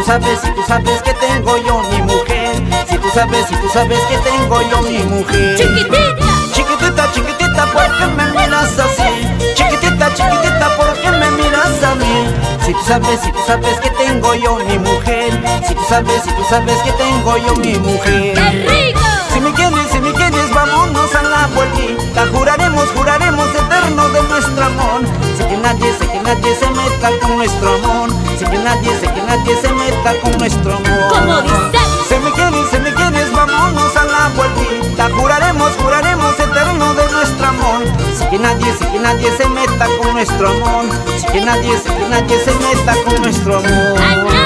sabes, si tú sabes que tengo yo mi mujer. Si tú sabes, si tú sabes que tengo yo mi mujer. Chiquitita, Chiquitita, chiquitita, ¿por qué me miras así? Chiquitita, chiquitita, ¿por qué me miras a mí? Si tú sabes, si tú sabes que tengo yo mi mujer. Si tú sabes, si tú sabes que tengo yo mi mujer. ¡Qué rico! Si me quieres, vámonos a la vueltita. Juraremos, juraremos eterno de nuestro amor. Sé que nadie se meta con nuestro amor. Sé que nadie se meta con nuestro amor. Como dice. Si me quieres, vámonos a la vueltita. Juraremos, juraremos eterno de nuestro amor. Sé que nadie se meta con nuestro amor. Sé que nadie se meta con nuestro amor.